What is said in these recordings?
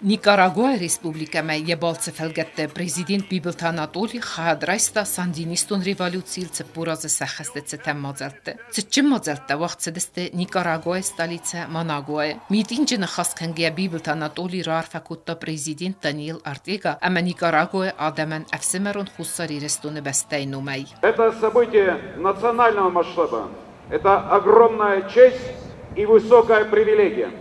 Никарагуайы Республикӕмӕ йӕ балцы фӕлгӕтты президент Бибылты Анатоли хайад райста сандинистон революцийыл 40 азы сӕххӕсты цытӕн мадзӕлтты. Цытджын мадзӕлттӕ уагъд цыдысты Никарагуайы столицӕ Манагуайы. Митинджы ныхас кӕнгӕйӕ Бибылты Анатоли раарфӕ кодта президент Даниэл Ортега ӕмӕ Никарагуайы адӕмӕн ӕфсымӕрон Хуссар Ирыстоны бӕстӕйы номӕй. Это событие национального масштаба. Это огромная честь и высокая привилегия.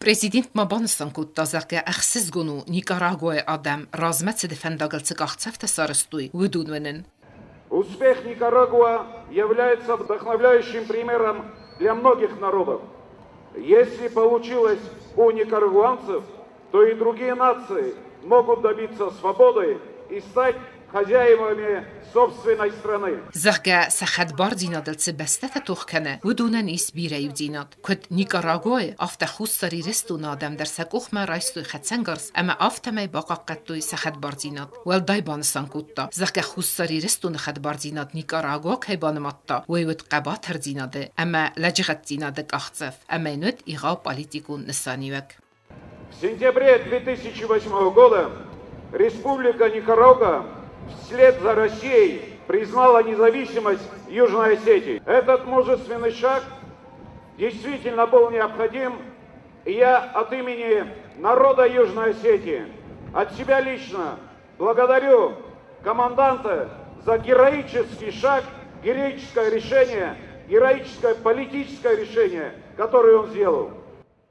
Президент ма банысан кодта, зӕгъгӕ, ӕхсызгон у, Никарагуайы адӕм размӕцыды фӕндагыл цы къахдзӕфтӕ сарӕзтой, уыдон уынын. Успех Никарагуа является вдохновляющим примером для многих народов. Если получилось у никарагуанцев, то и другие нации могут добиться свободы и стать хозяевами собственной страны. Зӕгъгӕ, сӕ хӕдбардзинадыл цы бӕстӕтӕ тох кӕны, уыдонӕн ис бирӕ иудзинад. Куыд Никарагуайы, афтӕ Хуссар Ирыстоны адӕм дӕр сӕ къухмӕ райстой хӕцӕнгарз ӕмӕ афтӕмӕй бахъахъхъӕдтой сӕ хӕдбардзинад. Уӕлдай банысан кодта, зӕгъгӕ, Хуссар Ирыстоны хӕдбардзинад Никарагуа кӕй банымадта, уый уыд хъӕбатырдзинады ӕмӕ лӕджыгъӕддзинады къахдзӕф ӕмӕ йын уыд егъау политикон нысаниуӕг. В сентябре 2008 года Республика Никарагуа вслед за Россией признала независимость Южной Осетии. Этот мужественный шаг действительно был необходим, и я от имени народа Южной Осетии, от себя лично благодарю команданта за героический шаг, героическое решение, героическое политическое решение, которое он сделал.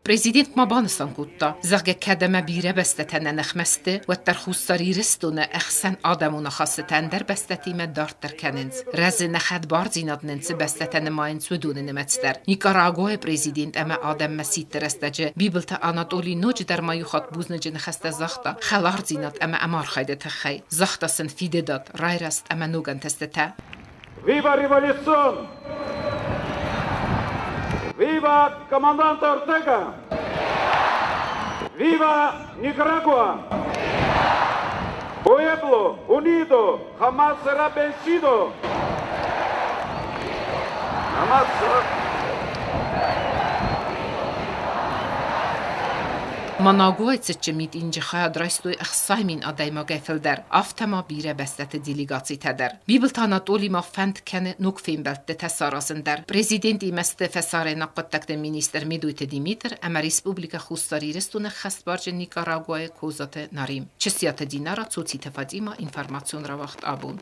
Президент ма банысан кодта, зӕгъгӕ, кӕд ӕмӕ бирӕ бӕстӕтӕ нӕ ныхмӕ сты, уӕддӕр Хуссар Ирыстоны ӕхсӕн адӕмон ахастытӕ ӕндӕр бӕстӕтимӕ дарддӕр кӕнынц. Рӕзы нӕ хӕдбардзинад нын цы бӕстӕтӕ нымайынц, уыдоны нымӕц дӕр. Никарагуайы президент ӕмӕ адӕммӕ сидты рӕстӕджы Бибылты Анатоли ноджыдӕр ма иу хатт бузныджы ныхӕстӕ загъта хӕлардзинад ӕмӕ ӕмархайды тыххӕй. Загъта сын фидыдад, райрӕзт ӕмӕ ног ӕнтыстытӕ. Viva революцион! Viva командант Ортега! Viva Nicaragua! Pueblo unido jamás será vencido! Jamás será... Манагуайы цытджын митинджы хайад райстой 60 000 адӕймагӕй фылдӕр, афтӕ ма бирӕ бӕстӕты делегацитӕ дӕр. Бибылты Анатоли ма фӕнд кӕны ног фембӕлдтытӕ саразын дӕр. Президентимӕ сты фӕсарӕйнаг хъуыддӕгты министр Медойты Димитр ӕмӕ Республикӕ Хуссар Ирыстоны ӕххӕстбарджын Никарагуайы Козаты Нарим. Чысиаты Динара, Цоциты Фатима, информацион рауагъд абон.